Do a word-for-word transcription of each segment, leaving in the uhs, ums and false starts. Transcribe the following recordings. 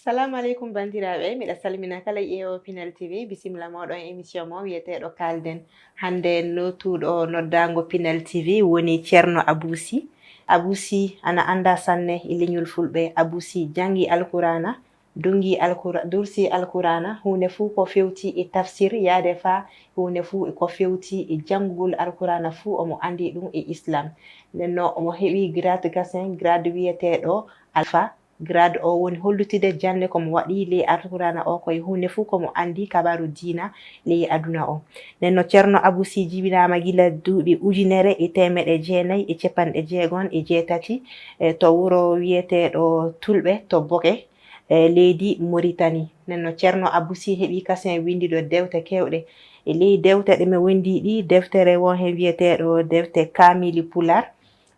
Assalamu aleykum, banndiraaɓe. Miɗa salmina kala ƴeewo Pinal T V. Bisimilla mooɗon émission mo wiyeteeɗo Kaalden. Hannde nootuuɗo noddaango Pinal T V woni Ceerno Abuu Sih. Abuu Sih ana anndaa sanne e leñol Fulɓe. Abuu Sih janngi Alquraana, duŋi Alqura-, dursi Alquraana, huunde fuu ko feewti e tafsir, yaade faa huunde fuu ko feewti e janngugol Alquraana fuu, omo anndi ɗum e Islam. Nden noon, omo heɓi grade gasen, grade wiyeteeɗo Alfa. Grade o woni hollutude jannde ko mo waɗi ley Alquraana o, ko e huunde fuu ko mo anndi kabaaru diina ley aduna o. Nden no Ceerno Abuu Sih jibinaama gila duuɓi ujunere e teemedde jeenayi e capanɗe jeegom e jeetati, e to wuro wiyeteeɗo Tulɓe to Boke, e leydi Moritani. Nden no Ceerno Abuu Sih heɓi kasen winndido dewte keewɗe. E ley dewte ɗe mo winndi ɗi, deftere won heen wiyeteeɗo defte Kaamili Pulaar,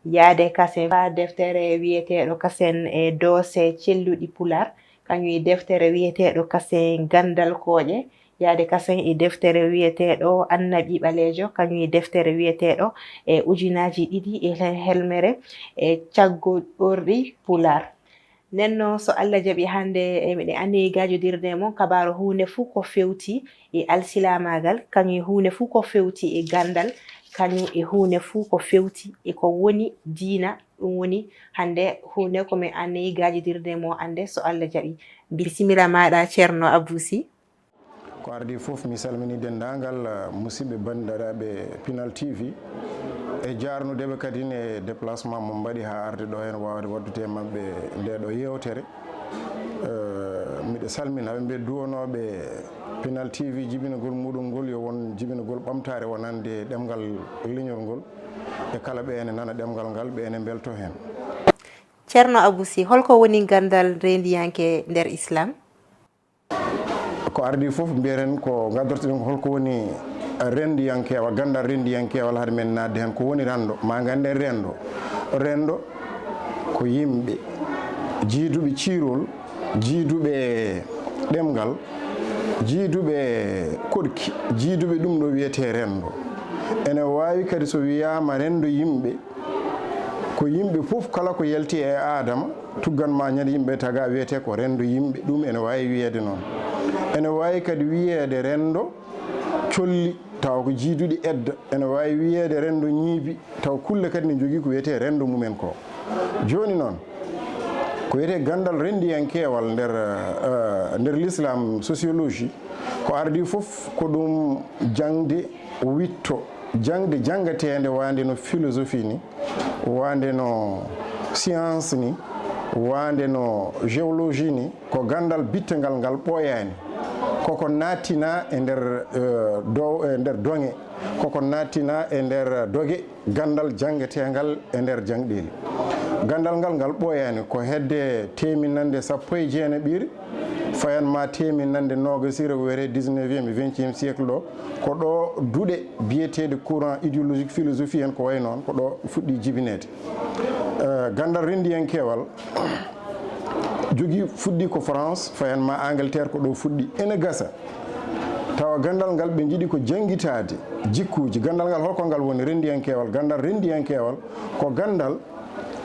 yaade kasen faa deftere wiyeteeɗo kasen e doose celluɗi Pulaar, kañum e deftere wiyeteeɗo kasen Ganndal Kooƴe, yaade kasen e deftere wiyeteeɗo Annabi Ɓaleejo, kañum e deftere wiyeteeɗo e ujunaaji ɗiɗi e he-, helmere e caggo ɗorɗi Pulaar. Nden noon, so Allah jaɓi, hannde e miɗen anniyi gaajodirde e mon kabaaru huunde fuu ko feewti e alsilaamaagal, kañum e huunde fuu ko feewti e ganndal, kañum e huunde fuu ko feewti e ko woni diina. Ɗum woni hannde huunde ko min anniyi gaajodirde e mon, hannde so Allah jaɓi. Bisimilla maaɗa, Ceerno Abuu Sih. Ko ardii fof, mi salminii denndaangal, eh, musidɓe banndiraaɓe Pinal T V, e jaarnude ɓe kadi e déplacement mo mbaɗi haa arde ɗo heen waawde waɗdude e maɓɓe ndee ɗo yeewtere. Eh, miɗo salmina ɓe, mbiya duwanooɓe Pinal T V jibinagol muɗum ngol, yo won jibinagol ɓamtaare wonande ɗemngal leñol ngol, e kala ɓe ene nana ɗemngal ngal, ɓe ene mbeltoo heen. Ceerno Abuu Sih, holko woni ganndal reendiyanke nder Islam? Ko ardii fof, mbiyeten ko ngaddortoɗen ko holko woni renndiyankeewal, ganndal renndiyankeewal, hade men naatde heen. Ko woni renndo? Maa ngannden renndo. Renndo ko yimɓe jiiduɓe ciirol, jiiduɓe ɗemngal, jiiduɓe koɗki, jiiduɓe ɗum ɗo wiyetee renndo. Ene waawi kadi so wiyaama renndo yimɓe, ko yimɓe fof, kala ko yalti e Aadama, tuggan maa ñande yimɓe tagaa, wiyetee ko renndo yimɓe. Ɗum ene waawi wiyeede noon. Ene waawi kadi wiyeede renndo colli, tawa ko jiiduɗi edda. Ene waawi wiyeede renndo ñiibi, tawa kulle kadi ne njogii ko wiyetee renndo mumen ko. Jooni noon, ko wiyetee ganndal renndiyankeewal nder, eh, nder Lislaam, sociologie, ko ardii fof ko ɗum jaŋde witto, jaŋde janngateende wande no philosophie ni, wande no science ni, wande no géologie ni, ko ganndal bittengal ngal ɓooyaani. Koko naattina e nder, eh, dow, e nder doŋe, koko naattina e nder doge ganndal janngeteengal e nder jaŋɗeeli. Ganndal ngal, ngal ɓooyaani, ko hedde teeminannde sappo e jeenaɓiire, fayan maa teeminannde noogasire, ko wiyetee dix-neuvième e vingtième siècle ɗo, ko ɗo duɗe biyeteeɗe courant idéologique, philosophie en, ko wayi noon, ko ɗo fuɗɗii jibineede. Eh, ganndal renndiyankeewal jogii, fuɗɗii ko France, fayan maa Angleterre, ko ɗo fuɗɗii. Ene gasa tawa ganndal ngal ɓe njiɗi ko janngitaade jikkuuji. Ganndal ngal, holko ngal woni renndiyankeewal? Ganndal renndiyankeewal ko ganndal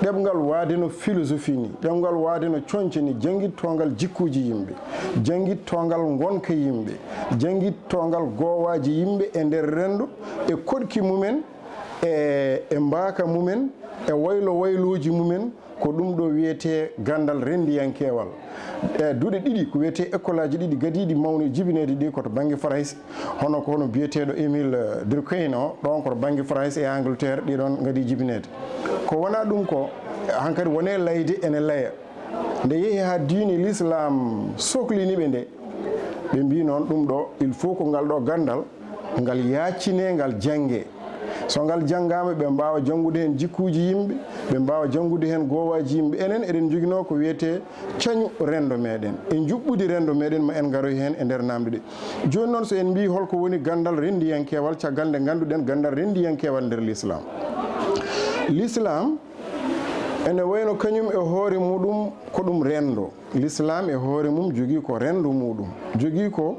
ɗemngal waade no philosophie ni, ɗemngal waade no coñce ni, janngittoongal jikkuuji yimɓe, janngittoongal ngonka yimɓe, janngittoongal goowaaji yimɓe e nder renndo, e koɗki mumen, e, e mbaaka mumen, e waylo waylooji mumen. Ko ɗum ɗo wiyetee ganndal renndiyankeewal. E duɗe ɗiɗi, ko wiyetee école aji ɗiɗi gadiiɗi mawni jibineede ɗi, ko to bannge Farayse, hono ko hono biyeteeɗo Émile Durkheim o, ɗoon ko to bannge Farayse e Angleterre, ɗi ɗoon ngadii jibineede. Ko wonaa ɗum ko, hankadi wonee layde ene laya. Nde yehi haa diine Lislaam soklini ɓe nde, ɓe mbii noon ɗum ɗo, il faut ko ngal ɗo ganndal ngal yaaccine, ngal jannge. So ngal janngaama, ɓe mbaawa janngude heen jikkuuji yimɓe, ɓe mbaawa janngude heen goowaaji yimɓe. Enen eɗen njoginoo ko wiyetee cañu renndo meɗen, e njuɓɓudi renndo meɗen, ma en ngaroy heen e nder naamnde ɗe. Jooni noon, so en mbii holko woni ganndal renndiyankeewal, caggal nde ngannduɗen ganndal renndiyankeewal nder Lislaam. Lislaam ene wayno kañum e hoore muɗum ko ɗum renndo. Lislaam e hoore mum jogii ko renndo muɗum, jogii ko,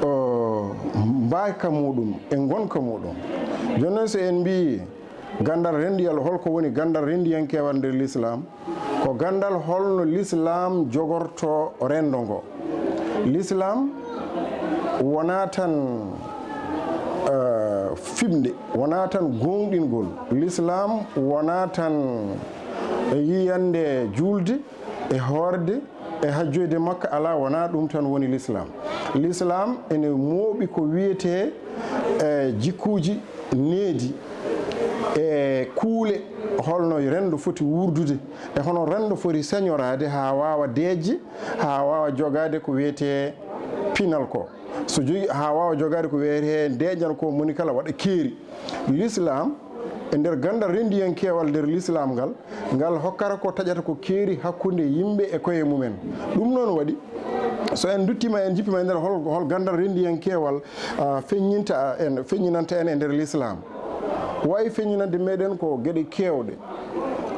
o, mbaaka muɗum e ngonka muɗum. Jooni noon, so en mbii ganndal renndiyal, holko woni ganndal renndiyankeewal nder Lislaam? Ko ganndal holno lislaam jogorto renndo ngo. Lislaam wonaa tan, eh, fiɓnde, wonaa tan gooŋɗingol. Lislaam wonaa tan yiyannde juulde e hoorde e hajjoyde Makka, alaa, wonaa ɗum tan woni lislaam. Lislaam ene mooɓi ko wiyetee, eh, jikkuuji needi e kuule, holno renndo foti wuurdude, e hono renndo foti señoraade haa waawa deeƴde, haa waawa jogaade ko wiyetee pinal ko. So jogi, haa waawa jogaade ko wiyetee deeƴal ko, moni kala waɗa keeri. Lislaam, e nder ganndal renndiyankeewal nder lislaam ngal, ngal hokkata ko taƴata ko keeri hakkunde yimɓe e koye mumen. Ɗum noon waɗi, so en nduttiima, en njippiima e nder hol, hol ganndal renndiyankeewal, ah, feññinta en, feññinanta en e nder lislaam. Waawi feññinande meɗen ko geɗe keewɗe.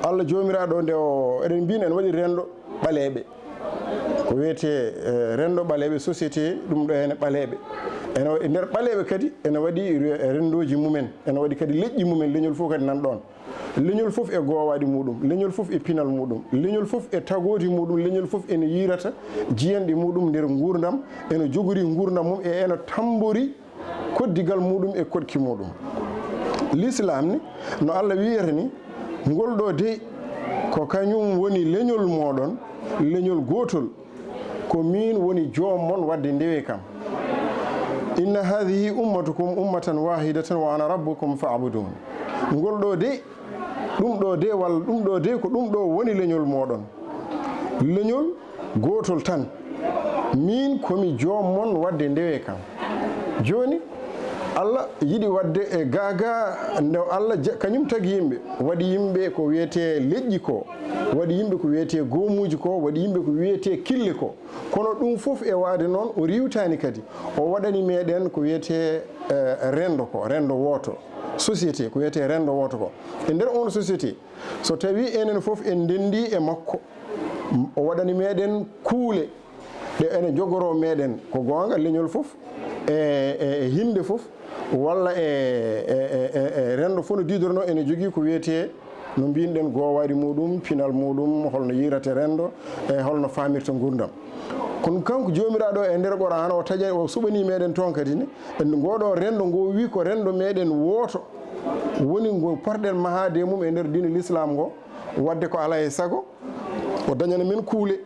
Allah Joomiraaɗo, nde o, eɗen mbiyi ene waɗi renndo ɓaleeɓe. Ko wiyetee, eh, renndo ɓaleeɓe, société, ɗum ɗo ene ɓaleeɓe. Ene wa-, e nder ɓaleeɓe kadi, ene waɗi re-, renndooji mumen, ene waɗi kadi leƴƴi mumen, leñol fof kadi nan ɗoon. Leñol fof e goowaɗi muɗum, leñol fof e pinal muɗum, leñol fof e tagooti muɗum, leñol fof ene yiirata jiyanɗe muɗum nder nguurndam, ene jogori nguurndam mum e ene tammbori koddigal muɗum e koɗki muɗum. Lislaam ni, no Allah wi'irta ni, ngol ɗo dey ko kañum woni leñol mooɗon, leñol gootol, ko miin woni joom mon, wadde ndewe kam. Inna haadihi ummatukum ummatan waahidatan wa ana rabbukum fa'budun. Ngol ɗo dey, ɗum ɗo dey, walla ɗum ɗo dey, ko ɗum ɗo woni leñol mooɗon. Leñol gootol tan. Miin ko mi joom mon, wadde ndewe kam. Jooni, Allah yiɗi waɗde e gaa gaa nde Allah ja-, kañum tagi yimɓe, waɗi yimɓe ko wiyetee leƴƴi ko, waɗi yimɓe ko wiyetee goomuuji ko, waɗi yimɓe ko wiyetee kille ko. Kono ɗum fof e waade noon, o riiwtaani kadi. O waɗani meɗen ko wiyetee, eh, renndo ko, renndo wooto, société, ko wiyetee renndo wooto ko. E nder oon société, so tawii enen fof en ndenndii e makko, o waɗani meɗen kuule ɗe ene njogoroo meɗen, ko goonga, leñol fof e, e, e hinnde fof, walla e, e, e, e, e renndo fof no diidornoo, ene jogii ko wiyetee, no mbiynoɗen, goowaɗi muɗum, pinal muɗum, holno yiirata renndo, e holno faamirta nguurndam. Kono kanko Joomiraaɗo e nder Qur'aana o taƴa, o suɓanii meɗen toon kadi ne, e ngoo ɗoo renndo ngoo wii ko renndo meɗen wooto, woni ngo potɗen mahaade e mum e nder diine Lislaam ngo, wadde ko alaa e sago, o dañana men kuule,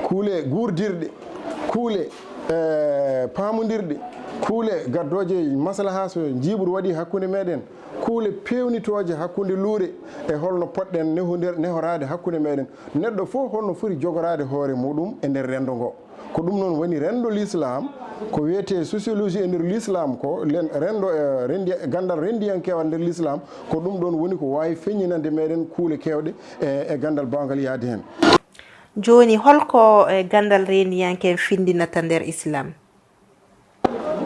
kuule guurdirɗe, kuule, eh, paamondirɗe, kuule gaddooje maslaha so njiiɓru waɗi hakkunde meɗen, kuule peewnitooje hakkunde luure e holno potɗen nehondir-, nehoraade hakkunde meɗen. Neɗɗo fof holno foti jogoraade hoore muɗum e nder renndo ngo. Ko ɗum noon woni renndo Lislaam, ko wiyetee sociologie e nder Lislaam ko len-, renndo, eh, renndi-, ganndal renndiyankewal nder Lislaam, ko ɗum ɗoon woni ko waawi feññinande meɗen kuule keewɗe e, e ganndal baawngal yahde heen. Jooni, holko, eh, ganndal renndiyanke findinata nder Islaam?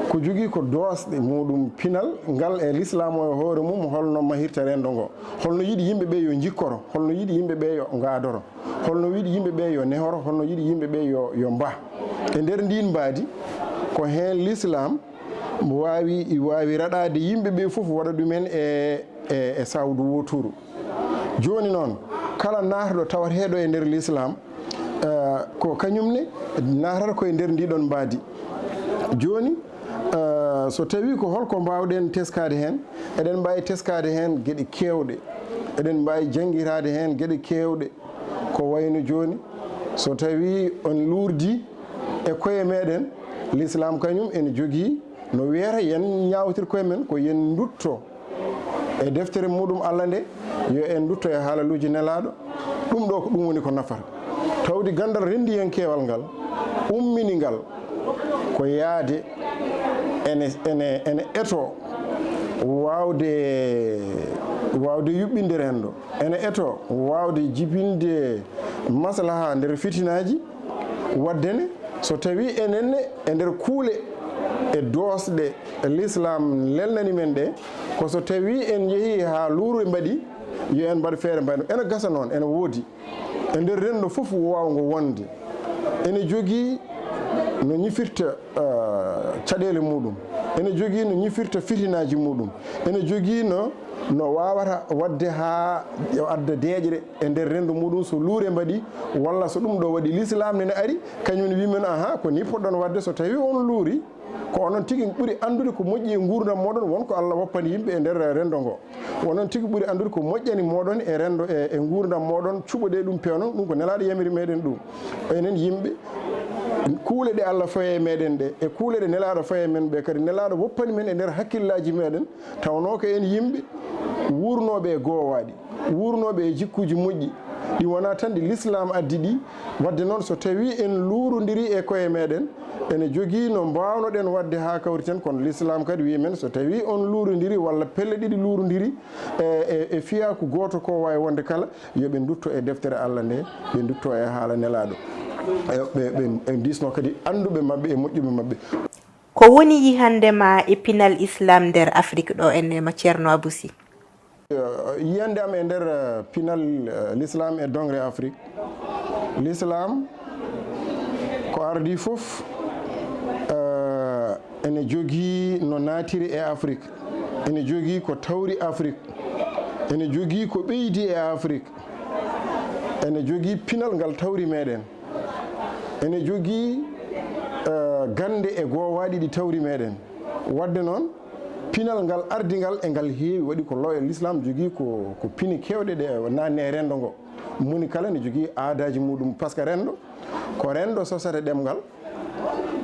Ko jogii ko doosɗe muɗum pinal ngal e Lislaam o e hoore mum, holno mahirta renndo ngo, holno yiɗi yimɓe ɓe yo njikkoro, holno yiɗi yimɓe ɓe yo ngaadoro, holno yiɗi yimɓe ɓe yo nehoro, holno yiɗi yimɓe ɓe yo, yo mbah. E nder ndiin mbaadi, ko heen Lislaam waawi, waawi raɗaade yimɓe ɓe fof, waɗa ɗumen e, e, e sawdu wooturu. Jooni noon, kala naatɗo tawateeɗo e nder Lislaam, eh, ko kañum ne naatata ko e nder ndii ɗoon mbaadi. Jooni, eh, so tawii ko holko mbaawɗen teskaade heen, eɗen mbaawi teskaade heen geɗe keewɗe, eɗen mbaawi janngitaade heen geɗe keewɗe, ko wayno jooni, so tawii on luurdii e koye meɗen, Lislaam kañum ene jogii no wiyata yen ñaawtir koye men, ko yen ndutto e deftere muɗum Allah nde, yo en ndutto e haalaluuji Nelaaɗo. Ɗum ɗo ko ɗum woni ko nafata. Tawde ganndal renndiyankeewal ngal, ummini ngal ko yahde ene, ene, ene etoo waawde, waawde yuɓɓinde renndo, ene etoo waawde jibinde maslaha nder fitinaaji, wadde ne, so tawii enen ne e nder kuule e doosɗe Lislaam lelnani men ɗe, ko so tawii en njehii haa luure mbaɗi, yo en mbaɗ feere mbaɗ. Ene gasa noon, ene woodi e nder renndo fof waawngo wonde, ene jogii no ñifirta, eh, caɗeele muɗum, ene jogii no ñifirta fitinaaji muɗum, ene jogii no No waawata waɗde haa o adda deeƴre e nder renndo muɗum so luure mbaɗi, walla so ɗum ɗo waɗi. Lislaam ne, ne ari, kañum ne wi' men, aha, ko ni poɗɗon waɗde so tawi on luuri. Ko onon tigi ɓuri anndude ko moƴƴi e nguurndam mooɗon, won ko Allah woppani yimɓe e nder renndo ngo. Onon tigi ɓuri anndude ko moƴƴani mooɗon e renndo, e, e nguurndam mooɗon, cuɓoɗee ɗum, peewnon ɗum, ko Nelaaɗo yamiri meɗen ɗum. Enen yimɓe, kuule ɗe Allah fayi e meɗen ɗe, e kuule ɗe Nelaaɗo fayi e men ɓe, kadi Nelaaɗo woppani men e nder hakkillaaji meɗen, tawnoo ko en yimɓe wuurnooɓe e goowaaɗi, wuurnooɓe e jikkuuji moƴƴi, ɗi wonaa tan ɗi Lislaam addi ɗi. Waɗde noon, so tawii en luurondiri e koye meɗen, ene jogii no mbaawnoɗen waɗde haa kawriten, kono Lislaam kadi wiyi men, so tawii on luurondiri walla pelle ɗiɗi luurondiri e, e, e fiyaaku gooto ko waawi wonde kala, yo ɓe ndutto e deftere Allah nde, ɓe ndutto e haala Nelaaɗo. E, ɓe, ɓe, ɓe diisno kadi annduɓe maɓɓe e moƴƴuɓe maɓɓe. Ko woni yiyannde ma e pinal Islam nder Afrik ɗo, en e ma Ceerno Abou Sy? Eh, yiyannde am e nder, eh, pinal, eh, Lislaam e doŋre Afrik. Lislaam ko ardii fof, eh, ene jogii no naatiri e Afrik, ene jogii ko tawri Afrik, ene jogii ko ɓeydi e Afrik, ene jogii pinal ngal tawri meɗen, ene jogii, eh, gannde e goowaaɗi ɗi tawri meɗen. Waɗde noon, pinal ngal ardingal e ngal heewi, waɗi ko lawol Lislaam jogii ko, ko pine keewɗe ɗe naatni e renndo ngo. Moni kala ne jogii aadaaji muɗum, par ce que renndo ko renndo sosata ɗemngal,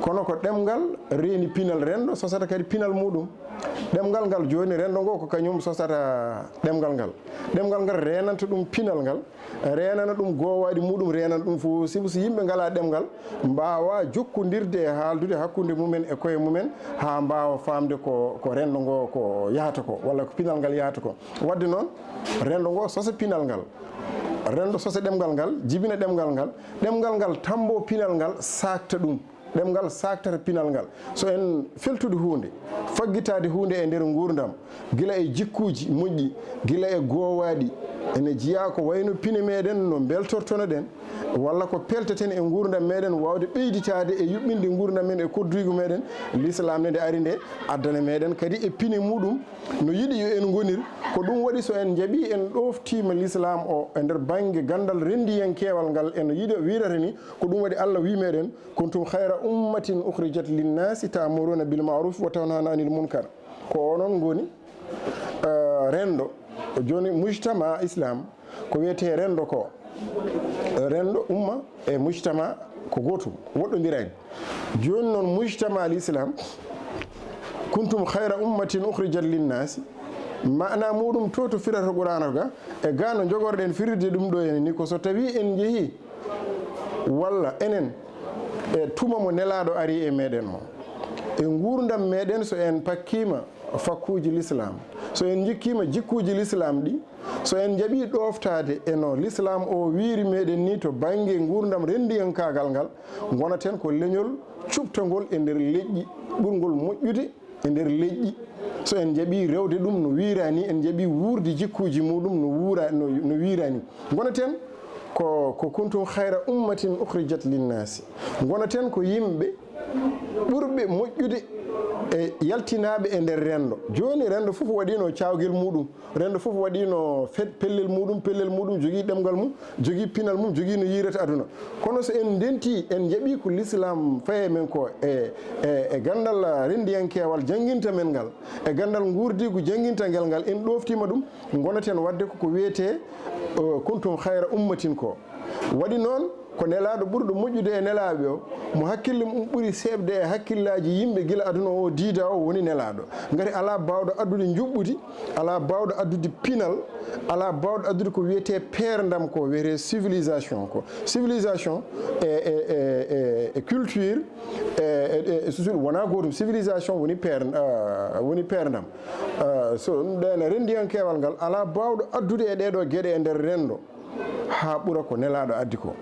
kono ko ɗemngal reeni pinal, renndo sosata kadi pinal muɗum. Ɗemngal ngal jooni, renndo ngo ko kañum sosata ɗemngal ngal. Ɗemngal ngal reenanta ɗum pinal ngal, reenana ɗum goowaaɗi muɗum, reenana ɗum fof. Sibu so yimɓe ngalaa ɗemngal, mbaawaa jokkondirde e haaldude hakkunde mumen e koye mumen, haa mbaawa faamde ko, ko renndo ngo ko yahata ko, walla ko pinal ngal yahata ko. Waɗde noon, renndo ngo sosa pinal ngal, renndo sosa ɗemngal ngal, jibina ɗemngal ngal, ɗemngal ngal tammboo pinal ngal, saakta ɗum. Ɗemngal saaktata pinal ngal. So en feltude huunde, faggitaade huunde e nder nguurndam, gila e jikkuuji moƴƴi, gila e goowaaɗi, ene jeyaa ko wayno pine meɗen no mbeltortono-ɗen, walla ko pelteten e nguurndam meɗen, waawde ɓeyditaade e yuɓɓinde nguurndam men e kodduygu meɗen. Lislaam ne nde ari nde addana meɗen kadi e pine muɗum, no yiɗi yo en ngonir. Ko ɗum waɗi, so en njaɓii, en ɗooftiima Lislaam o e nder bannge ganndal renndiyankeewal ngal, eno yiɗi, wiyrata ni, ko ɗum waɗi Allah wi meɗen, "Kuntum khayra ummatin ukhrijat linnasi ta'muruna bil ma'ruf wa tanhawna anil munkar." Ko onon ngoni, eh, renndo. Jooni, mujtama Islam, ko wiyetee renndo ko, renndo, umma e mujtama ko gootum, woɗɗondirani. Jooni noon, mujtama al Islam, "Kuntum khayra ummatin ukhrijat linnasi", maana muɗum to, to firata Qur'aana ga, e ga no njogorɗen firirde ɗum ɗo ene ni, ko so tawi en njehi walla enen e tuma mo Nelaaɗo ari e meɗen o, e nguurndam meɗen, so en pakkiima fakkuuji Lislaam, so en njikkiima jikkuuji Lislaam ɗi, so en njaɓii ɗooftaade e no Lislaam o wiiri meɗen ni to bannge nguurndam renndiyankaagal ngal, ngonaten ko leñol cuɓtangol e nder leƴƴi, ɓurngol moƴƴude e nder leƴƴi. So en njaɓii rewde ɗum no wiiraa ni, en njaɓii wuurde jikkuuji muɗum no wuura, no, no wiiraa ni, ngonaten ko, ko "Kuntum khayra ummatin ukhrijat linnasi." Ngonaten ko yimɓe ɓurɓe moƴƴude e yaltinaaɓe e nder renndo. Jooni, renndo fof waɗiino caawgel muɗum, renndo fof waɗiino fe-, pellel muɗum, pellel muɗum jogii ɗemngal mum, jogii pinal mum, jogii no yiyrata aduna. Kono so en ndentii, en njaɓii ko Lislaam fayi e men ko e, e, e ganndal renndiyankeewal jannginta men ngal, e ganndal nguurdiigu jannginta ngel ngal, en ɗooftiima ɗum, ngonaten waɗde ko ko wiyetee, eh, "Kuntum khayra ummatin" ko. Waɗi noon, ko Nelaaɗo ɓurɗo moƴƴude e nelaaɓe o, mo hakkille mum ɓuri seeɓde e hakkillaaji yimɓe gila aduna o diida o, woni Nelaaɗo. Ngati alaa baawɗo addude njuɓɓudi, alaa baawɗo addude pinal, alaa baawɗo addude ko wiyetee peerndam ko, wiyetee civilisation ko. Civilisation e, e, e, e, e culture, e, e, e, e susul wonaa gootum. Civilisation woni peer-, ah, woni peerndam. Ah, so ɗum ɗo ene renndiyankeewal ngal, alaa baawɗo addude e ɗee ɗoo geɗe e nder renndo haa ɓura ko Nelaaɗo addi ko,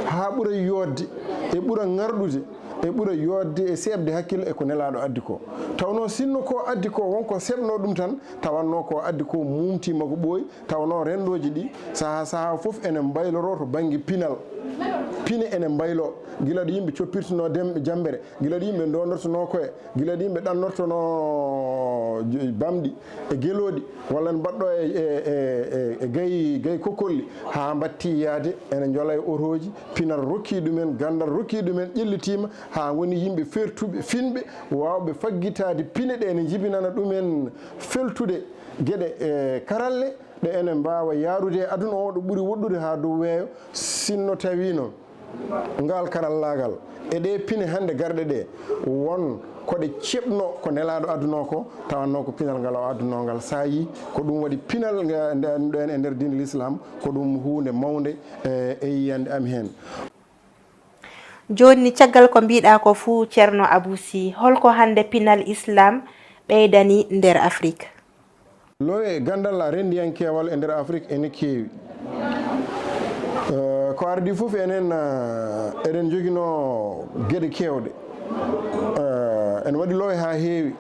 haa ɓura yooɗde e ɓura ŋarɗude e ɓura yooɗde e seeɓde hakkille e ko nelaaɗo addi ko. Tawnoo sinno ko addi ko won ko seeɓnoo ɗum tan, tawatnoo ko addi ko muumtiima ko ɓooyi, tawnoo renndooji ɗi sahaa sahaa fof ene mbayloroo to bannge pinal. Pine ene mbayloo, gila ɗo yimɓe coppirtunoo dem- jammbere, gila ɗo yimɓe ndondortonoo koye, gila ɗo yimɓe ɗannortonoo j- bamɗi e gelooɗi, walla ne mbaɗɗoo e, e, e, e, e gay, gay kokkolli, haa mbattii yahde ene njola e otooji, pinal rokkii ɗumen, ganndal rokkii ɗumen, ƴellitiima, haa ngoni yimɓe fertuɓe, finɓe, waawɓe faggitaade pine ɗe ene njibinana ɗumen feltude geɗe e karalle ɗe ene mbaawa yaarude e aduna o ɗo ɓuri woɗɗude haa dow weeyo, sinno tawii noon. Ngaal karallaagal e ɗee pine hannde garɗe ɗee, won ko ɗe ceeɓnoo ko nelaaɗo adduno ko, tawatnoo ko pinal ngal o addunoo ngal saayii. Ko ɗum waɗi pinal nga- nde annduɗen e nder diine Lislaam, ko ɗum huunde mawnde e e yiyannde am heen. Jooni, caggal ko mbiɗaa ko fuu, Ceerno Abuu Sih, hol ko hannde pinal Islaam ɓeydani nder Afrik? Lowe ganndal renndiyankeewal e nder Afrik ene keewi. Eh, ko ardii fof enen, eh, eɗen njoginoo geɗe keewɗe. Eh, ene waɗi lowe haa heewi.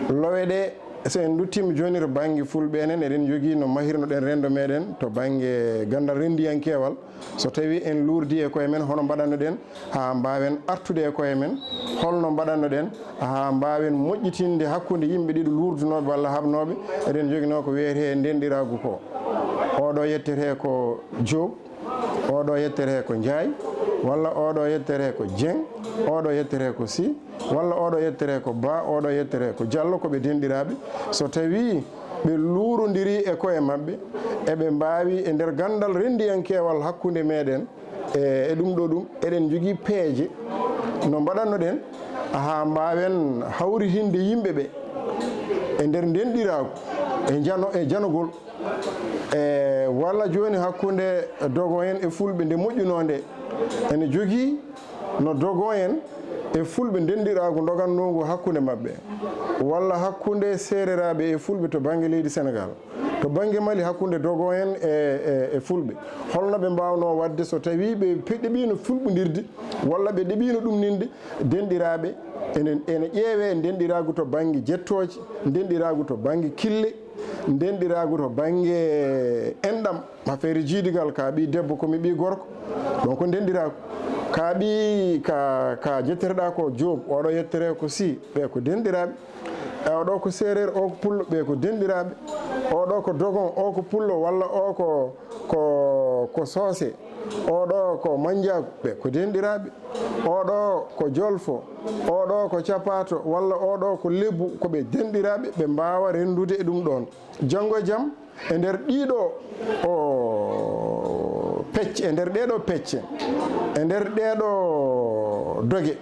Lowe ɗe, so en nduttiima jooni to bannge fulɓe enen, eɗen njogii no mahirnoɗen renndo meɗen to bannge ganndal renndiyankeewal. So tawii en luurdii e koye men, hono mbaɗannoɗen haa mbaawen artude e koye men? Holno mbaɗannoɗen haa mbaawen moƴƴitinde hakkunde yimɓe ɗiɗo luurdunooɓe walla haɓnooɓe? Eɗen njoginoo ko wiyetee ndenɗiraagu ko. Oɗo yettetee ko Joob, oɗo yettetee ko Njaay, walla oɗo yettetee ko Jeŋ, oɗo yettetee ko Sih, walla oɗo yettetee ko Ba, oɗo yettetee ko Jallo, ko ɓe denɗiraaɓe. So tawii ɓe luurondirii e koye maɓɓe, eɓe mbaawi e nder ganndal renndiyankeewal hakkunde meɗen, e e ɗum ɗo ɗum, eɗen njogii peeje no mbaɗannoɗen haa mbaawen hawritinde yimɓe ɓe e nder ndenɗiraagu, e njano, e janogol, e walla jooni hakkunde Dogon en e Fulɓe nde moƴƴunoo nde, ene jogii no Dogon en e Fulɓe ndenɗiraagu ndogannoo ngu hakkunde maɓɓe, walla hakkunde Seereraaɓe e Fulɓe to bannge leydi Senegaal, to bannge Mali hakkunde Dogon en e e e Fulɓe. Holno ɓe mbaawnoo waɗde so tawii ɓe pe- ɗeɓiino fulɓondirde, walla ɓe ɗeɓiino ɗumninde denɗiraaɓe? Ene ene ƴeewee ndenɗiraagu to bannge jettooje, ndenɗiraagu to bannge kille, ndenɗiraagu to bannge enɗam, afeere jiidigal, ka ɓii debbo, ko mi ɓii gorko, ɗon ko ndenɗiraagu. Ka ɓii, ka ka jetteteɗaa ko Joob, oɗo yettetee ko Sih, ɓe ko denɗiraaɓe. E oɗo ko Seereer, o ko Pullo, ɓe ko denɗiraaɓe. Oɗo ko Dogon, o ko Pullo, walla o ko ko ko Soose, oɗo ko Mannjaagu, ɓe ko denɗiraaɓe. Oɗo ko Jolfo, oɗo ko Capaato, walla oɗo ko Lebu, ko ɓe denɗiraaɓe, ɓe mbaawa renndude e ɗum ɗoon. Janngo e jam, e nder ɗiiɗo o pecce, e nder ɗeeɗo pecce, e nder ɗeeɗo doge,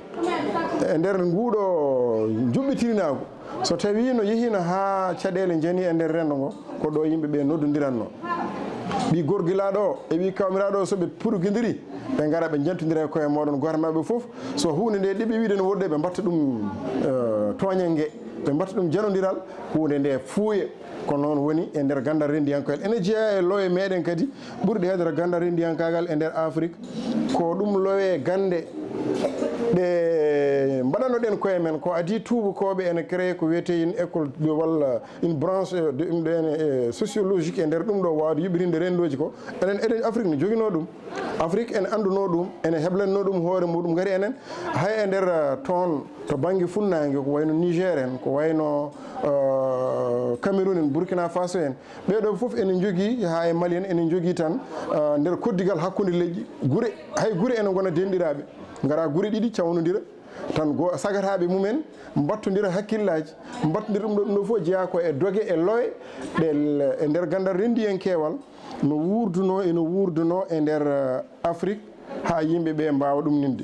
e nder nguuɗo njuɓɓitirinaagu, so tawii no yehiino haa caɗeele njanii e nder renndo ngo, ko ɗo yimɓe ɓe noddondirannoo. Ɓii gorgilaaɗo o e ɓii kawmiraaɗo o, so ɓe puɗokindirii, ɓe ngara ɓe njantondira e koye mooɗon, gooto maɓɓe fof, so huunde nde ɗiɓi wiide no woɗɗoy, ɓe mbaɗta ɗum, eh, tooñannge, ɓe mbaɗta ɗum janondiral, huunde nde fuuya. Ko noon woni e nder ganndal renndiyankoyal. Ene jeyaa e lowe meɗen kadi ɓurɗe heedorde ganndal renndiyankaagal e nder Afrik. Ko ɗum lowe gannde ɗe mbaɗannoɗen koye men. Ko adii tuubakooɓe ene créé ko wiyetee une école de, walla une branche, eh, de, ɗum ɗo ene, eh, sociologique e nder ɗum ɗo waawde yuɓɓitinde renndooji ko. Enen, eɗen Afrik ne joginoo ɗum. Afrik ene anndunoo ɗum, ene heblanno ɗum hoore muɗum. Ngati enen, hay e nder, eh, toon to bannge funnaange, ko wayno Niger en, ko wayno, eh, Cameroun en, Burkina Faso en, ɓee ɗoo fof ene njogii, haa e Mali en, ene njogii tan, eh, nder koddigal hakkunde leƴƴi, gure, hay gure ene ngona denɗiraaɓe, ngara gure ɗiɗi cawnondira tan, go sagataaɓe mumen mbattondira hakkillaaji, mbattondira ɗum ɗo, ɗum ɗo fof jeyaa ko e doge e lowe ɗe l-, e nder ganndal renndiyankeewal, no wuurdunoo e no wuurdunoo e nder, eh, Afrik, haa yimɓe ɓe mbaawa ɗumninde.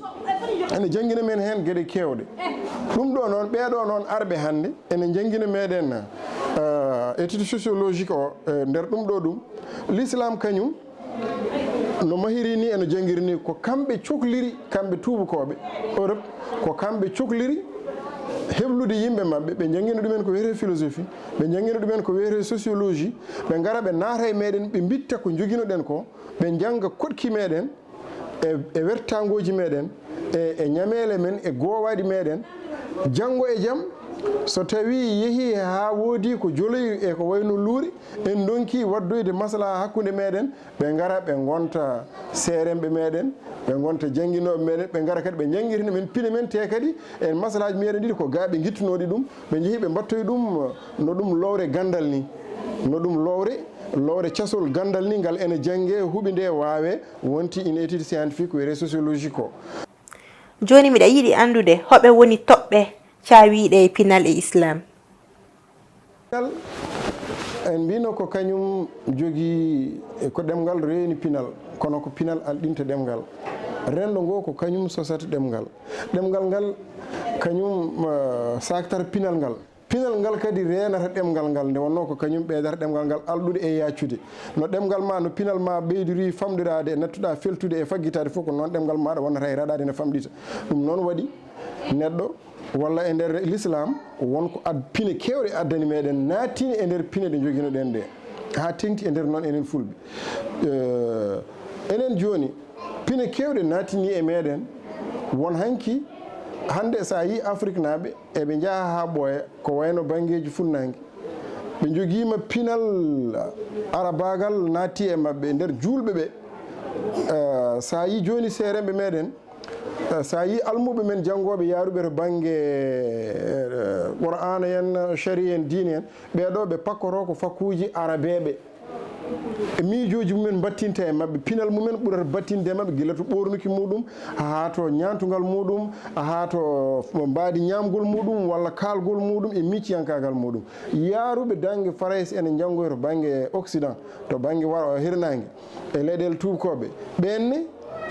Ene janngina men heen geɗe keewɗe. Ɗum ɗo noon, ɓee ɗoo noon arɓe hannde, ene njanngina meɗen, eh, étude sociologique o, eh, nder ɗum ɗo ɗum. L'islam kañum no mahiri ni, eno janngiri ni, ko kamɓe cokliri, kamɓe tuubakooɓe Europe, ko kamɓe cokliri heblude yimɓe maɓɓe, ɓe njanngina ɗumen ko wiyetee philosophie, ɓe njanngina ɗumen ko wiyetee sociologie, ɓe ngara ɓe naata e meɗen, ɓe mbitta ko njoginoɗen ko, ɓe njannga koɗki meɗen, e, e wertangooji meɗen, e, e ñameele men, e goowaɗi meɗen, janngo e jam, so tawii yehii haa woodi ko joloyi e ko wayno luure, en ndonki waɗdoyde maslaha hakkunde meɗen, ɓe ngara ɓe ngonta seeremɓe meɗen, ɓe ngonta jannginooɓe meɗen, ɓe ngara kadi ɓe njanngitina men pine men, te kadi en maslahaaji meɗen ɗiɗi ko gaa ɓe ngittunooɗi ɗum, ɓe njehi ɓe mbattoyi ɗum no ɗum lowre ganndal ni, no ɗum lowre, lowre casol ganndal ni, ngal ene jannge, huɓinde, waawe, wonti in étude scientifique wiyetee sociologique o. Jooni miɗa yiɗi anndude hoɓe woni toɓɓe caawiiɗe e pinal e Islaam. Pinal, en mbino ko kañum jogii, ko ɗemngal reeni pinal, kono ko pinal alɗinta ɗemngal. Renndo ngo ko kañum sosata ɗemngal. Ɗemngal ngal kañum, eh, saktata pinal ngal. Pinal ngal kadi reenata ɗemngal ngal, nde wonnoo ko kañum ɓeydata ɗemngal ngal alɗude e yaacude. No ɗemngal ma, no pinal ma ɓeydiri famɗiraade, nattuɗaa feltude e faggitaade fof, ko noon ɗemngal maaɗa wonnata e raɗaade ene famɗita. Ɗum noon waɗi neɗɗo, walla e nder Lislaam, won ko ad-, pine keewɗe addani meɗen naatini e nder pine ɗe njoginoɗen ɗe, haa teŋti e nder noon enen Fulɓe. Eh, enen jooni, pine keewɗe naatini e meɗen, won hanki, hannde so a yii Afrik naaɓe, eɓe njaha haa ɓooya, ko wayno banngeeji funnaange. Ɓe njogiima pinal arabaagal naatti e maɓɓe, nder juulɓe ɓe. Eh, so a yii jooni seeremɓe meɗen, eh, so a yii almuɓe men janngooɓe yaaruɓe to bannge, eh, Qur'aana en, shari'a en, diine en, ɓee ɗoo ɓe pakkoto ko fakkuuji arabeeɓe. E miijooji mumen mbattinta e maɓɓe, pinal mumen ɓurata battinde e maɓɓe, gila to ɓoornuki muɗum, haa to ñaantungal muɗum, haa to mbaadi ñaamgol muɗum, walla kaalgol muɗum e miiciyankaagal muɗum. Yaaruɓe daŋnge Farayse ene njanngoya to bannge Occident, to bannge wa-, hirnaange, e leyɗeele tuubakooɓe. Ɓeen ne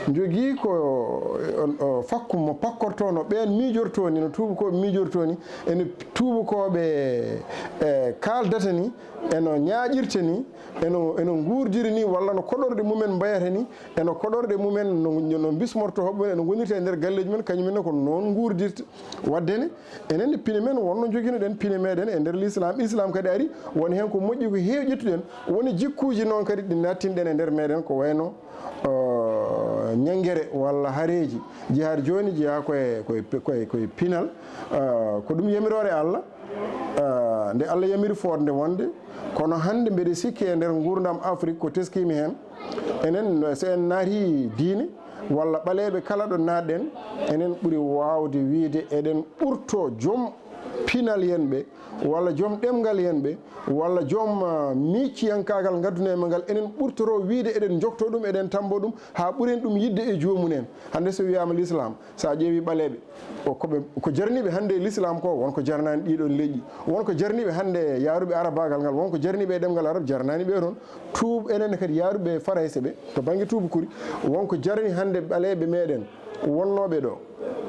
njogii ko, o, o, fakku mo pakkortoo, no ɓeen miijortoo ni, no tuubakooɓe miijortoo ni, ene tuubakooɓe, e, kaaldata ni, e no ñaaƴirta ni, e no, e no nguurdiri ni, walla no koɗorɗe mumen mbayata ni, e no koɗorɗe mumen no, no mbismorto hoɓɓe mum, e no ngonirta e nder galleeji mum, kañum en ne ko noon nguurdirta. Waɗde ne, enen ne pine men wonno njoginoɗen pine meɗen e nder Lislaam. Islaam kadi ari, woni heen ko moƴƴi ko heewi ƴettuɗen, woni jikkuuji noon kadi ɗi nattinɗen e nder meɗen, ko wayno, eh, ñanngere walla hareeji. Jihaad jooni jeyaa ko e, ko e, ko e, ko e pinal. Eh, ko ɗum yamiroore Allah. Ah, nde Allah yamiri fodde wonde, kono hannde mbeɗe sikki e nder nguurndam Afrik ko teskimi heen, enen, so en naati diine walla ɓaleeɓe kala ɗo naatɗen, enen ɓuri waawde wiyde eɗen ɓurto joom pinal en ɓe, walla joom ɗemngal en ɓe, walla joom, ah, miiciyankaagal ngadduno e men ngal, enen ɓurtoro wiyde eɗen njogto ɗum, eɗen tammbo ɗum, haa ɓuren ɗum yiɗde e joomum en. Hannde so wiyaama Lislaam, so a ƴeewi ɓaleeɓe, o ko ɓe, ko jarniiɓe hannde e Lislaam ko, won ko jarnaani ɗiɗon leƴƴi. Won ko jarniiɓe hannde e yaaruɓe arabaagal ngal, won ko jarniiɓe e ɗemngal arab, jarnaani ɓe toon. Tuub-, enen kadi yaaruɓe Farayse ɓe, to bannge tuubakuri, won ko jarni hannde ɓaleeɓe meɗen wonnooɓe ɗo,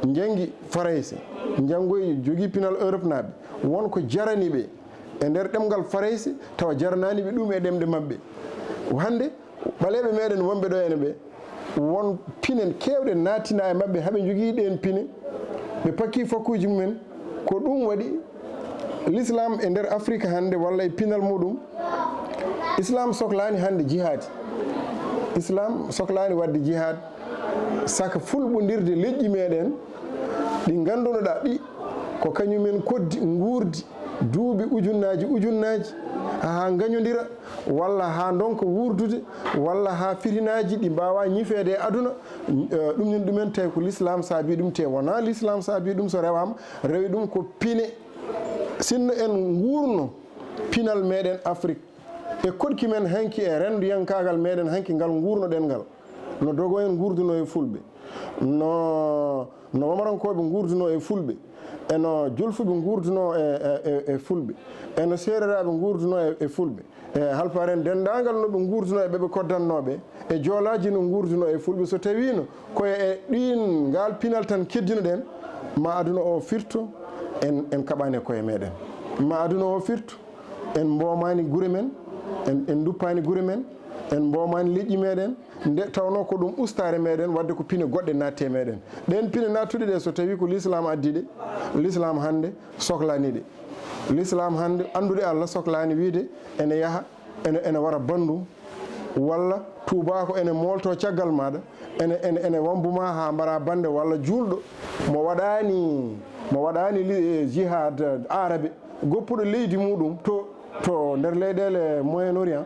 njanngi Farayse, njanngoyi, njogii pinal Europe naaɓe. Won ko jarani ɓe e nder ɗemngal Farayse, tawa jarnaani ɓe ɗum e ɗemɗe maɓɓe. Hannde, ɓaleeɓe meɗen wonɓe ɗo ene ɓe, won pine keewɗe naattina e maɓɓe, haɓe njogii ɗeen pine, ɓe pakki fakkuuji mumen. Ko ɗum waɗi Lislaam e nder Afrik hannde, walla e pinal muɗum, Islaam soklaani hannde jihaadi. Islaam soklaani waɗde jihaad, saka fulɓondirde leƴƴi meɗen, ɗi nganndunoɗaa ɗi, ko kañumen koddi, nguurdi, duuɓi ujunnaaji ujunnaaji, haa ngañondira, walla haa ndonka wuurdude, walla haa fitinaaji ɗi mbaawaa ñifeede e aduna, eh, ɗum nen ɗumen tawi ko Lislaam saabii ɗum, te wonaa Lislaam saabii ɗum, so rewaama, rewi ɗum ko pine. Sinno en nguurno pinal meɗen Afrik, e koɗki men hanki, e renndiyankaagal meɗen hanki ngal nguurnoɗen ngal, no dogo en nguurduno e fulɓe, no, no wamarankooɓe nguurduno e fulɓe, e no jolfuɓe nguurduno e, e, e, e fulɓe, e no seereraaɓe nguurduno e, e fulɓe, e halpare en, denndaangal no ɓe nguurduno e ɓe ɓe koddannooɓe, e joolaaji no nguurduno e fulɓe. So tawiino ko e ɗiin, ngaal pinal tan keddinoɗen, ma aduna o firto, en, en kaɓaani e koye meɗen. Ma aduna o firto, en mboomaani gure men, en, en nduppaani gure men, en mboomaani leƴƴi meɗen, nde tawnoo ko ɗum ustaare meɗen, waɗde ko pine goɗɗe naatti e meɗen. Ɗeen pine naattuɗe ɗe, so tawii ko Lislaam addi ɗe, Lislaam hannde soklaani ɗe. Lislaam hannde, anndude Allah soklaani wiyde ene yaha, ene, ene wara banndum, walla tuubaako ene moolto caggal maaɗa, Ene, ene, ene wambu ma haa mbara bande walla juulɗo mo waɗaani, mo waɗaani li-, eh, jihad, eh, arabe, goppuɗo leydi muɗum to, to nder leyɗeele Moyen Orient,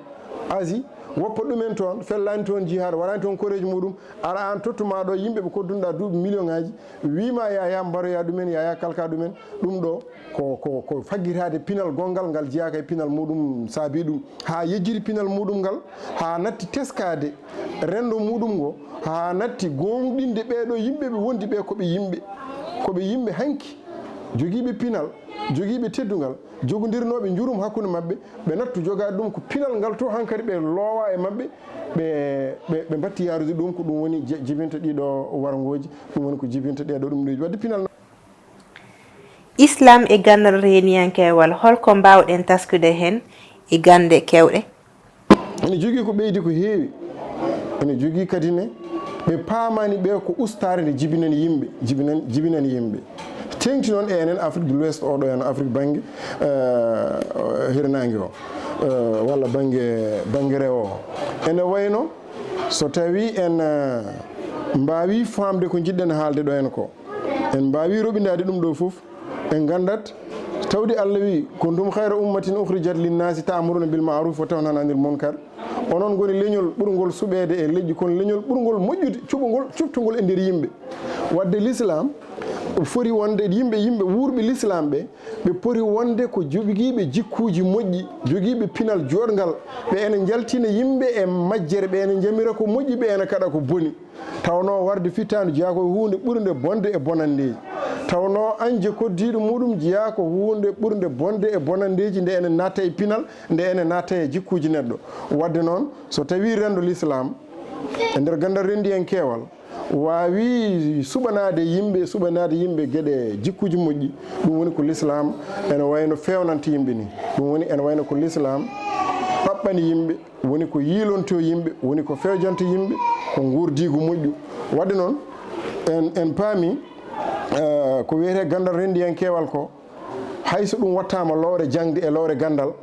Asie, woppa ɗumen toon, fellaani toon jihad, waɗaani toon koreeji muɗum, ara aan tottu ma ɗo yimɓe ɓe koddunɗa duuɓi million ŋaaji, wii ma yaya mbaroya ɗumen, yaya kalka ɗumen, ɗum ɗo ko, ko, ko faggitaade pinal gonngal ngal jeyaaka e pinal muɗum saabi ɗum, haa yejjiti pinal muɗum ngal, haa natti teskaade renndo muɗum ngo, haa natti gooŋɗinde ɓee ɗo yimɓe ɓe wondi ɓe ko ɓe yimɓe, ko ɓe yimɓe hanki, jogiiɓe pinal, jogiiɓe teddungal, jogondirnooɓe njurum hakkunde maɓɓe, ɓe nattu jogaade ɗum ko pinal ngal to hankadi ɓe loowa e maɓɓe, ɓe, ɓe, ɓe mbatti yaarude ɗum, ko ɗum woni je-, jibinta ɗiɗo warngooji, ɗum woni ko jibinta ɗeeɗo ɗum ɗoji. Wadde pinal Islam e ganndal reeniyankewal, hol ko mbaaw-ɗen taskude heen e gannde keewɗe? Ene jogii ko ɓeydi ko heewi, ene jogii kadi ne ɓe paamaani ɓe ko ustaare nde jibinani yimɓe, jibinani, jibinani yimɓe. Teeŋti noon e enen Afrique de l'Ouest, oɗo en Afrique bannge, eh, hirnaange o, eh, walla bannge, bannge rewo o. Ene wayno so tawii en, eh, mbaawii faamde ko njiɗ-ɗen haalde ɗo en ko, en mbaawii roɓindaade ɗum ɗo fof, en nganndat, tawde Allah wii, "Kuntum khayra ummatin ukhrijat linnaasi ta'muruna bil ma'ruf wa tanhawna anil munkar." Onon ngoni leñol ɓurngol suɓeede e leƴƴi, kono leñol ɓurngol moƴƴude, cuɓungol, cuɓtungol e nder yimɓe. Wadde Lislaam foti wonde yimɓe, yimɓe wuurɓe Lislaam ɓe, ɓe poti wonde ko jogiiɓe jikkuuji moƴƴi, jogiiɓe pinal jooɗngal, ɓe ene njaltina yimɓe e majjere, ɓe ene njamira ko moƴƴi, ɓe ene kaɗa ko boni. Tawnoo warde fittaandu jeyaa ko e huunde ɓurnde bonde e bonanndeeji. Tawnoo añde koddiiɗo muɗum jeyaa ko huunde ɓurnde bonde e bonanndeeji nde ene natta e pinal, nde ene natta e jikkuuji neɗɗo. Wadde noon, so tawii renndo Lislaam e nder ganndal renndiyankeewal waawii suɓanaade yimɓe, suɓanaade yimɓe geɗe jikkuuji moƴƴi, ɗum woni ko Lislaam ene wayno feewnanta yimɓe ni. Ɗum woni ene wayno ko Lislaam ɓaɓɓani yimɓe, woni ko yiilonto yimɓe, woni ko fewjanta yimɓe, ko nguurdiigu moƴƴu. Wadde noon, en, en paami, eh, ko wiyetee ganndal renndiyankeewal ko, hay so ɗum wattaama lowre jaŋde e lowre ganndal,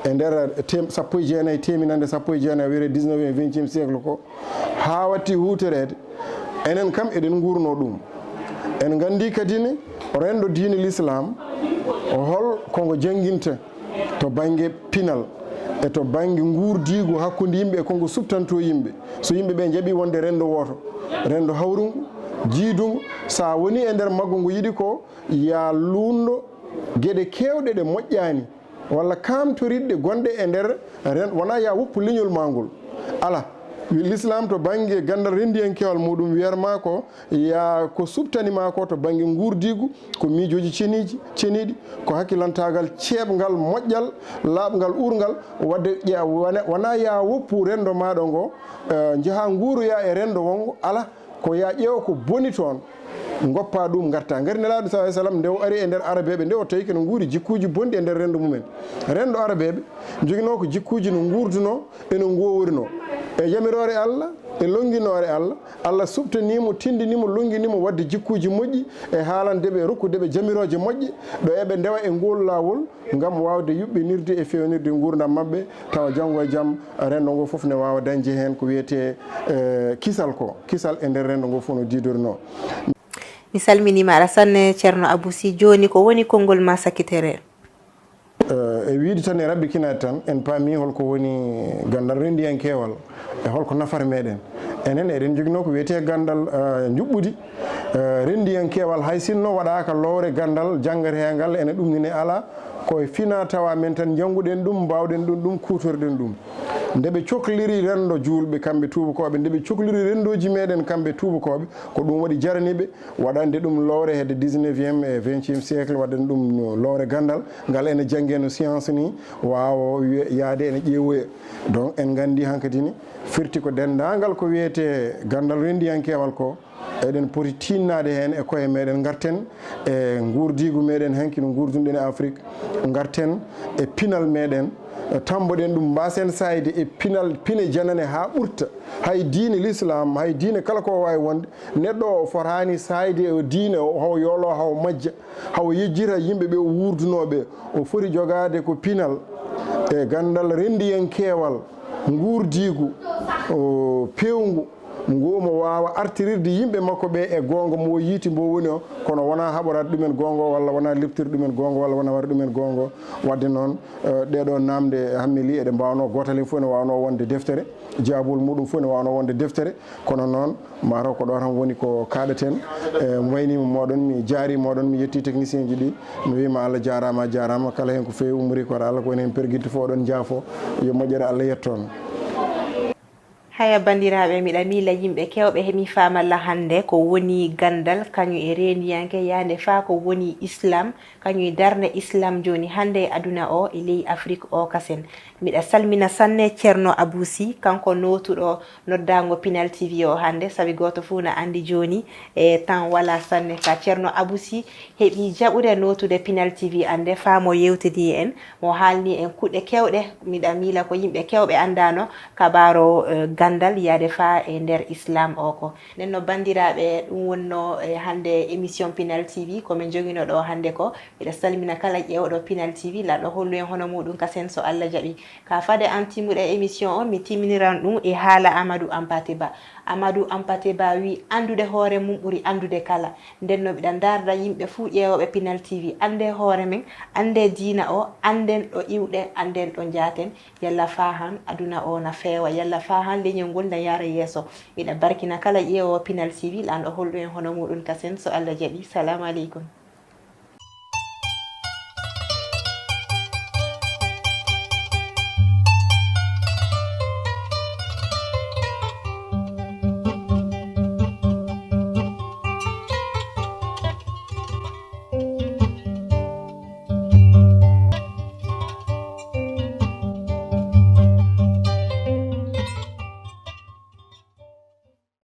e nder tem-, sappo e jeenayi, teeminannde sappo e jeenayi, wiyetee dix-neuvième, vingtième siècle ko, haa watti huutoreede, enen kam eɗen nguurnoo ɗum. En nganndii kadi ne, renndo diine Lislaam, hol ko ngo jannginta to bannge pinal e to bannge nguurdiigu hakkunde yimɓe e ko ngo suɓtantoo yimɓe. So yimɓe ɓe njaɓii wonde renndo wooto, renndo hawrungu, jiidungu, so a wonii e nder maggu ngu yiɗi ko ya luunndo geɗe keewɗe ɗe moƴƴaani, walla kaamtoriɗɗe gonɗe e nder ren-, wonaa ya woppu leñol maa ngol. Alaa. Lislaam to bannge ganndal renndiyankeewal muɗum wiyat ma ko ya ko suɓtani ma ko to bannge nguurdiigu, ko miijooji ceniiji, ceniiɗi, ko hakkilantaagal ceeɓngal, moƴƴal, laaɓngal, uurngal, wadde ƴeewa, wona, wonaa ya woppu renndo maaɗa ngo, eh, njaha nguuroya e renndo wonngo, alaa, ko ya ƴeew ko boni toon, ngoppa ɗum ngarta. Ngari Nelaaɗo sallallaahu alayhi wa sallam nde o ari e nder Arabeeɓe, nde o tawi ko ene nguuri jikkuuji bonɗi e nder renndo mumen. Renndo Arabeeɓe joginoo ko jikkuuji no nguurdunoo, eno ngoowrinoo e yamiroore Allah, e lonnginoore Allah. Allah suɓtanii mo, tinndinii mo, lonngini mo waɗde jikkuuji moƴƴi e haalande ɓe, rokkude ɓe jamirooje moƴƴe, ɗo eɓe ndewa e ngool laawol ngam waawde yuɓɓinirde e feewnirde nguurndam maɓɓe, tawa janngo e jam renndo ngo fof ne waawa dañde heen ko wiyetee, eh, kisal ko, kisal e nder renndo ngo fof no diidorinoo. Mi salminiima Alassane, Ceerno Abou Sy, jooni ko woni konngol ma sakkitere? Eh, e wiyde tan e raɓɓikinaade tan, en paami hol ko woni ganndal renndiyankeewal e hol ko nafata meɗen. Enen eɗen njoginoo ko wiyetee ganndal, eh, njuɓɓudi, eh, renndiyankeewal, hay sinno waɗaaka lowre ganndal janngateengal, ene ɗum ne alaa, ko e finaa-tawaa men tan njannguɗen ɗum, mbaawɗen ɗum, ɗum kuutorɗen ɗum. Nde ɓe cokliri renndo juulɓe kamɓe tuubakooɓe, nde ɓe cokliri renndooji meɗen kamɓe tuubakooɓe, ko ɗum waɗi jarani ɓe waɗande ɗum lowre hedde dix-neuvième e vingtième siècle, waɗande ɗum lowre ganndal ngal ene janngee no science ni, waawa wiye-, yahde ene ƴeewoya. Donc en nganndi hankadi ni firti ko denndaangal ko wiyetee ganndal renndiyankeewal ko, eɗen poti tiinnaade heen e koye meɗen, ngarten e nguurdiigu meɗen hanki no nguurdunɗen e Afrique, ngarten e pinal meɗen, tammboɗen ɗum, mbaasen saayde e pinal, pine janane haa ɓurta. Hay diine Lislaam, hay diine kala ko waawi wonde, neɗɗo o fotaani saayde e diine o, haw yoolo, haw majja, haw yejjita yimɓe ɓe o wuurdunoo ɓe. O foti jogaade ko pinal e ganndal renndiyankeewal, nguurdiigu, o, peewngu, Ngu omo waawa artirirde yimɓe makko ɓe e goonga mo yiiti mbo woni o, kono wonaa haɓoraade ɗumen goonga o, walla wonaa leptirde ɗumen goonga o, walla wonaa waɗde ɗumen goonga o. Waɗde noon, eh, ɗeeɗoo naamnde hammeli eɗe mbaawnoo, gootal heen fof ne waawnoo wonde deftere, jaabol muɗum fof ne waawnoo wonde deftere, kono noon, mataw ko ɗo tan woni ko kaaɗaten. Eh, mi wayniima mooɗon, mi jaari mooɗon, mi yetti technicien ji ɗi, mi wiima Allah jaaraama, a jaaraama, kala heen ko feewi ummori ko wata Allah ko woni heen pergitte fof oɗon njaafo, yo moƴƴere Allah yetto on. Haya banndiraaɓe, miɗa miila yimɓe keewɓe heɓii faamalla hannde ko woni ganndal, kañum e reendiyanke, yaande faa ko woni Islaam, kañum e darnde Islaam jooni hannde e aduna o, e ley Afrik o kasen. Miɗa salmina sanne Ceerno Abuu Sih, kanko nootuɗo noddaango Pinal T V o hannde, sabi gooto fof na anndi jooni e temps walaa sanne. Ka Ceerno Abuu Sih heɓii jaɓude nootude Pinal T V hannde faa mo yeewtidii en, mo haalnii en kuɗe keewɗe, miɗa miila ko yimɓe keewɓe anndaano kabaaru o, eh, ganndal yaade faa e nder Islaam o ko. Nden no banndiraaɓe, ɗum wonnoo, eh, hannde émission Pinal T V, ko min njoginoo ɗo hannde ko. Miɗa salmina kala ƴeewɗo Pinal T V, lanɗo hollu en hono muuɗum kasen so Allah jaɓii. Ka fade an timmude émission o, mi timminiran ɗum e haala Amadou Hampâté Bâ. Amadou Hampâté Bâ wii, "Anndude hoore mum ɓuri anndude kala." Nden no miɗa ndaarda yimɓe fuu ƴeewooɓe Pinal T V, anndee hoore men, anndee diina o, annden ɗo iwɗen, annden ɗo njaaten. Yalla faa han aduna o na feewa, yalla faa han leñol ngol na yahra yeeso. Miɗa barkina kala ƴeewoowo Pinal T V, lanɗo hollu en hono muuɗum kasen so Allah jaɓii. Salaamu aleykum.